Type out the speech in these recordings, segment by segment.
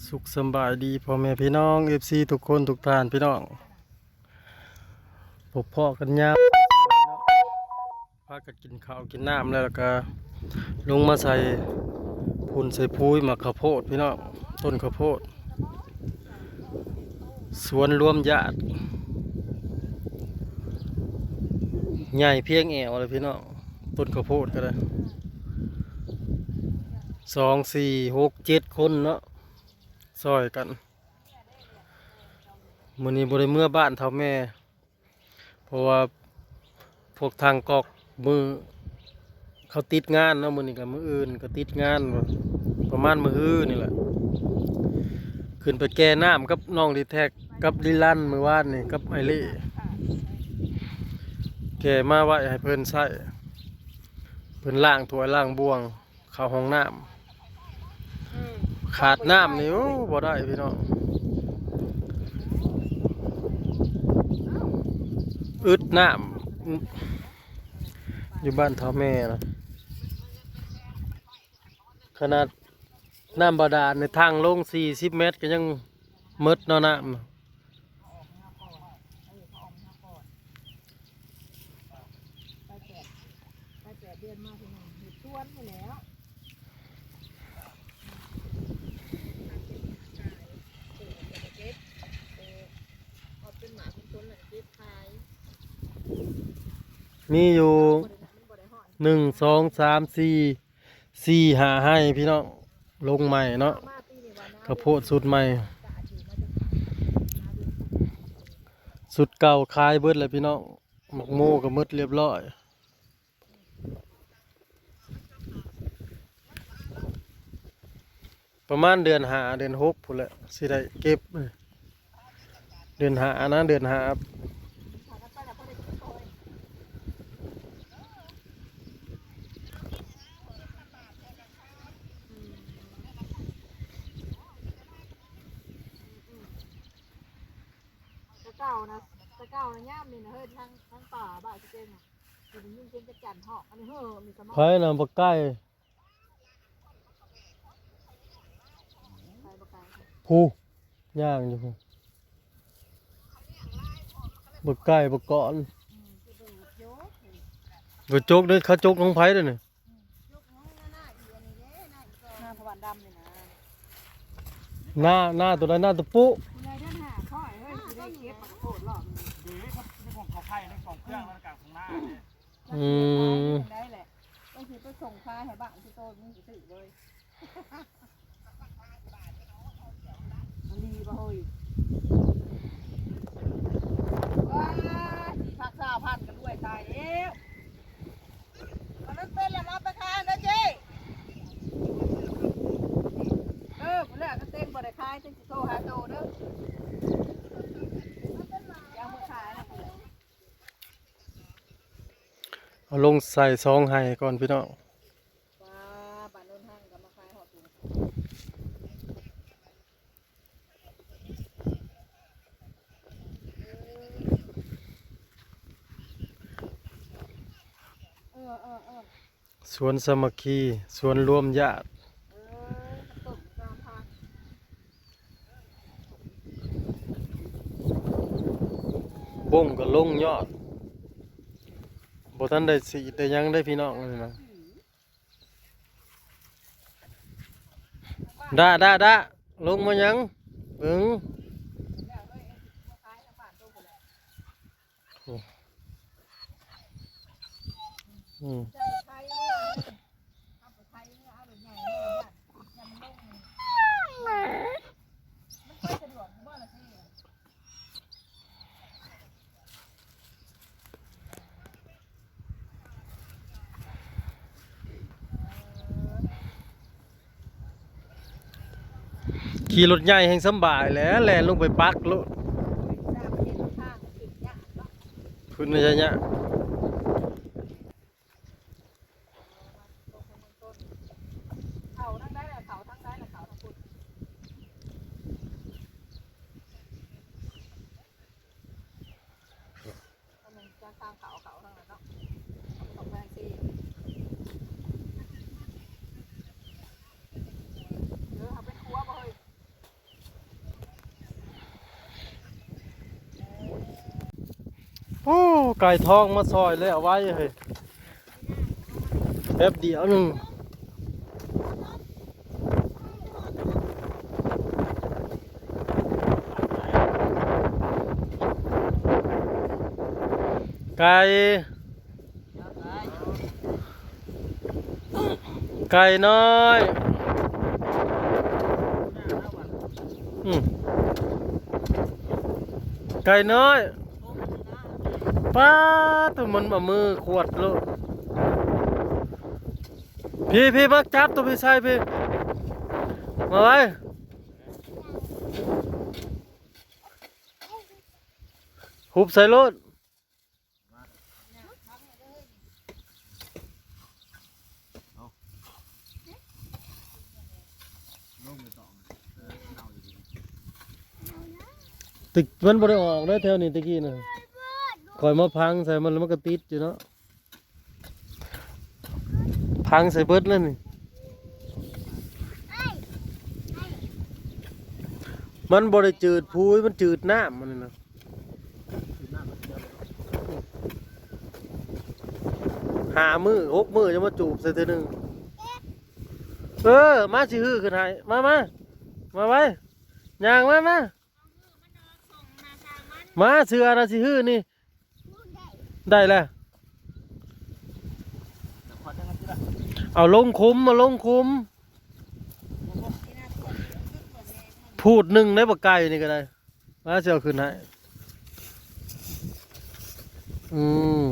ສຸກສະບາຍດີພໍ່ແມ່ພີ່ນ້ອງ ເອັຟຊີ ທຸກຄົນທຸກທ່ານພີ່ນ້ອງ ພົບພໍ້ກັນຍາມ ພາກັນກິນເຂົ້າກິນນ້ຳແລ້ວ ແລ້ວກະລົງມາໃສ່ຝຸ່ນໃສ່ປຸ໋ຍໝາກເຂົ້າໂພດພີ່ນ້ອງ ຕົ້ນເຂົ້າໂພດ ສວນລວມຍາດ ໃຫຍ່ພຽງແອວເລີຍພີ່ນ້ອງ ຕົ້ນເຂົ້າໂພດກະໄດ້ ສອງ ສີ່ ຫົກ ເຈັດຄົນເນາະ ຊ່ອຍກັນ. ມື້ນີ້ບໍ່ໄດ້ເມືອບ້ານເຖົ້າແມ່ ເພາະວ່າພວກທາງກອກມື້ເຂົາຕິດງານເນາະ ມື້ນີ້ກະມື້ອື່ນກະຕິດງານ ປະມານມື້ຮືນີ້ແຫຼະ ຂຶ້ນໄປແກ່ນ້ຳກັບນ້ອງດີແທັກ ກັບລີລັນມື້ວານນີ້ ກັບອ້າຍເລ່ ແກ່ມາໄວ້ໃຫ້ເພິ່ນໃຊ້ ເພິ່ນລ້າງຖ້ວຍລ້າງບ່ວງ ເຂົ້າຫ້ອງນ້ຳ ອືມ ຂາດນ້ຳນີ້ ໂອ້ ບໍ່ໄດ້ພີ່ນ້ອງ ອຶດນ້ຳ ຢູ່ບ້ານເຖົ້າແມ່ນະ ຂະໜາດນ້ຳບາດານໃນທາງລົງສີ່ສິບແມັດກະຍັງໝົດເນາະ ນ້ຳ ໄປແປດ ໄປແປດເດືອນມາພີ່ນ້ອງ ເຮັດສວນພຸ້ນແຫຼ້ວ ເກັບ ເອີ ເອົາເປັນໝາກເປັນຜົນແລ້ວເກັບຂາຍ ມີຢູ່ ມັນບໍ່ໄດ້ຮອດ ໜຶ່ງ ສອງ ສາມ ສີ່ ສີ່ ຫ້າໄຮ່ພີ່ນ້ອງ ລົງໃໝ່ເນາະ ເຂົ້າໂພດຊຸດໃໝ່ ຊຸດເກົ່າຂາຍເບິດແລ້ວພີ່ນ້ອງ ໝາກໂມກະໝົດລຽບລ້ອຍ ປະມານເດືອນຫ້າ ເດືອນຫົກພຸ້ນແຫຼະ ຊິໄດ້ເກັບ ເດືອນຫ້ານະ ເດືອນຫ້າ ແຕ່ເກົ່ານະ ແຕ່ເກົ່ານະ ຍາມນີ້ນະເຮີ້ຍ ທາງ ທາງປ່າບ້ານຊິເຈັງນະ ຊິໄດ້ຍິນສຽງຈັກຈັ່ນຮ້ອງ ອັນນີ້ເຮີ້ ມີສະໝໍ ໃຜນະ ບັກໄກ່ ຜູ້ຍ່າງຢູ່ພຸ້ນ ບັກໄກ່ບັກກອນ ບໍ່ຈົກເດ້ ເຂົາຈົກຂອງໃຜເດ້ນີ້ ໜ້າ ໜ້າຕົວໃດ ໜ້າຕະປຸ ຜູ້ໃຫຍ່ເດືອນຫ້າ ຂ້ອຍເຮີ້ຍ ຊິໄດ້ເກັບໝາກໂພດລອບນີ້ ເດ້ ເຂົາ ເຂົາໄຜ່ໃນກອງເຄື່ອງ ແລ້ວກະຂ້າງໜ້າເດ້ ອືມ ໄດ້ແຫຼະ ຕ້ອງຊິໄປສົ່ງຂາຍໃຫ້ບ້ານຊິໂຕ ມຶງຊິຊື້ເລີຍ ມັນດີບໍ່ເຮີ້ຍ ວ້າ ສີ່ພັນ ຊາວພັນ ກະລວຍຕາຍແລ້ວ ມັນເປັນແລ້ວ ມາໄປຂາຍນະເຈ້ ເອີ ພຸ້ນແຫຼະ ກະເຕັງບໍ່ໄດ້ຂາຍ ເຕັງຊິໂທຫາໂຕເດີ ຢ່າເມືອຂາຍນະ ເອົາລົງໃສ່ສອງໄຮ່ກ່ອນພີ່ນ້ອງ ວ້າ ບ້ານໂນນຮັງກະມາຂາຍຮອດພຸ້ນ ເອີ ເອີ ເອີ ສວນສາມັກຄີ ສວນລວມຍາດ ເອີ ຕົ້ນກາງທາງ ບົ້ງກະລົງຍອດ ບໍ່ທັນໄດ້ສີດໄດ້ຫຍັງເດ້ພີ່ນ້ອງ ອັນນີ້ນະ ດາ ດາ ດາ ລົງມາຫຍັງ ເບິ່ງ ໂອ້ ອືມ ຂີ່ລົດໃຫຍ່ແຮ່ງສຳບາຍແຫຼະ ແລ່ນລົງໄປປັກໂລດ ຂຶ້ນໄລຍະຍາກ. ເຂົ້າທາງໃດລະ ເຂົ້າທາງໃດລະ ເຂົ້າທາງພຸ້ນ ກໍແມ່ນຈາກທາງເຂົ້າ ເຂົ້າທາງນັ້ນເນາະ ຕ້ອງໄປທາງຊີ້ ເອີ ເຮົາໄປຂົວບໍ່ເຮີ້ຍ? ໄກ່ທ້ອງມາຊ່ອຍແລ້ວໄວເຮີ້ຍ ແປັບດຽວໜຶ່ງ. ໄກ່ ໄກ່ນ້ອຍ ອືມ ໄກ່ນ້ອຍ ປ້າດ ໂທ້ ມັນເອົາມືຂວດໂລດ. ພີ້ ພີ້ ມາຈັບໂຕພີ້ໃສ່ພີ້ ມາໄວ້ ຫຸບໃສ່ໂລດ. ແຕ່ມັນບໍ່ໄດ້ອອກເດ້ແຖວນີ້ແຕ່ກີ້ນະ ຂ້ອຍມາພັງໃສ່ມັນແລ້ວມັນກໍຕິດຢູ່ເນາະ. ພັງໃສ່ເບິດແລ້ວນີ້ ມັນບໍ່ໄດ້ຈືດຜຸຍ ມັນຈືດນ້ຳ ມັນນີ້ນະ. ຫ້າມື້ ຫົກມື້ ຈະມາຈູບໃສ່ເທື່ອໜຶ່ງ. ເອີ ມາຊິຮື້ຂຶ້ນໃຫ້ ມາ ມາ ມາໄວ ຍ່າງມາ ມາ ມາ ເສື້ອນະຊິຮື້ນີ້. ໄດ້ແລ້ວ ເອົາລົງຂຸມ ເອົາລົງຂຸມ ພູດໜຶ່ງໄດ້ ບັກໄກ່ນີ້ກໍໄດ້ ມາຊິເອົາຂຶ້ນໃຫ້. ອືມ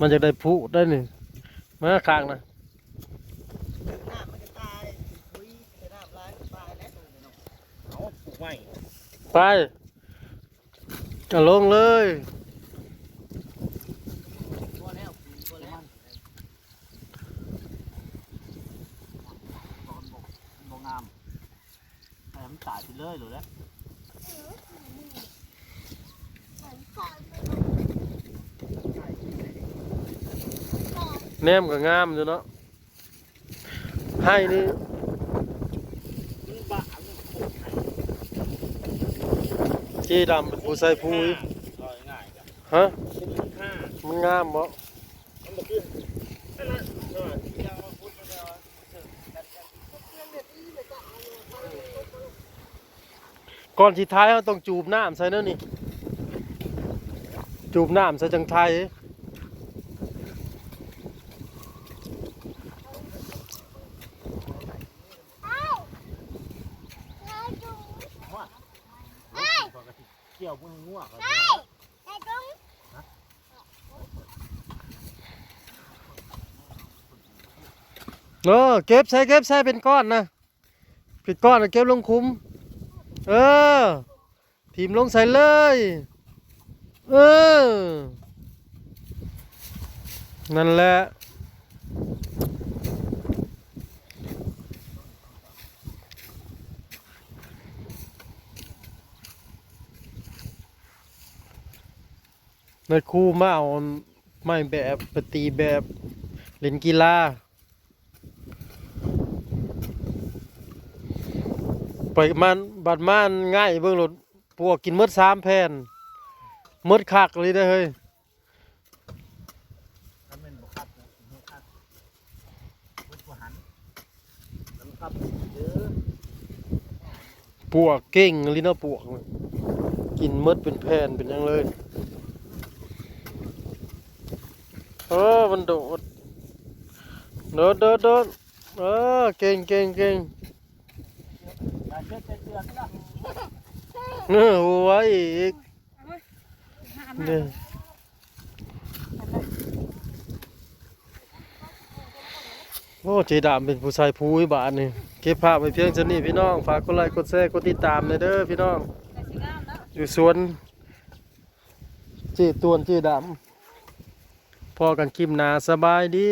ມັນຢາກໄດ້ພູດໄດ້ນີ້ ມາຂ້າງນະ. ໄປ ກະລົງເລີຍ. ບໍ່ງາມ ໃຫ້ມັນຕາຍໄປເລີຍໂລດແຫຼະ. ແນມກໍງາມຢູ່ເນາະ. ໄຮ່ນີ້ ເຈດຳເປັນຜູ້ໃສ່ປຸ໋ຍ ຮະ ມັນງາມບໍ່? ກ່ອນຊິໄຖ ເຮົາຕ້ອງຈູບນ້ຳໃສ່ແນວນີ້ ຈູບນ້ຳໃສ່ຈັ່ງໄຖ. ເອີ ເກັບໃສ່ ເກັບໃສ່ເປັນກ້ອນນະ. ເປັນກ້ອນ ເອົາເກັບລົງຂຸມ ເອີ ຖິ້ມລົງໃສ່ເລີຍ ເອີ ນັ້ນແຫຼະ. ນາຍຄູມາເອົາໄມ້ແບບ ໄປຕີແບບ ຫຼິ້ນກິລາ. ໄປມາ ບັດມາງ່າຍເບິ່ງໂລດ ປວກກິນໝົດສາມແຜ່ນ ໝົດຄັກອີ່ຫຼີເດ້ເຮີ້ຍ. ປວກເກັ່ງອີ່ຫຼີເນາະ ປວກ ກິນໝົດເປັນແຜ່ນເປັນຫຍັງເລີຍ. ເອີ ມັນໂດດ ໂດດ ໂດດ ໂດດ ເອີ ເກັ່ງ ເກັ່ງ ເກັ່ງ ເອີ ຫົວອີກ ເອີ ເດ້. ໂອ້ ເຈດຳເປັນຜູ້ໃສ່ປຸ໋ຍບາດນີ້. ເກັບພາບໄວ້ພຽງສ່ຳນີ້ພີ່ນ້ອງ ຝາກກົດໄລ ກົດແຊ ກົດຕິດຕາມແດ່ເດີພີ່ນ້ອງ ຢູ່ສວນເຈຕວນ ເຈດຳ. ພໍ້ກັນຄລິບໜ້າ ສະບາຍດີ.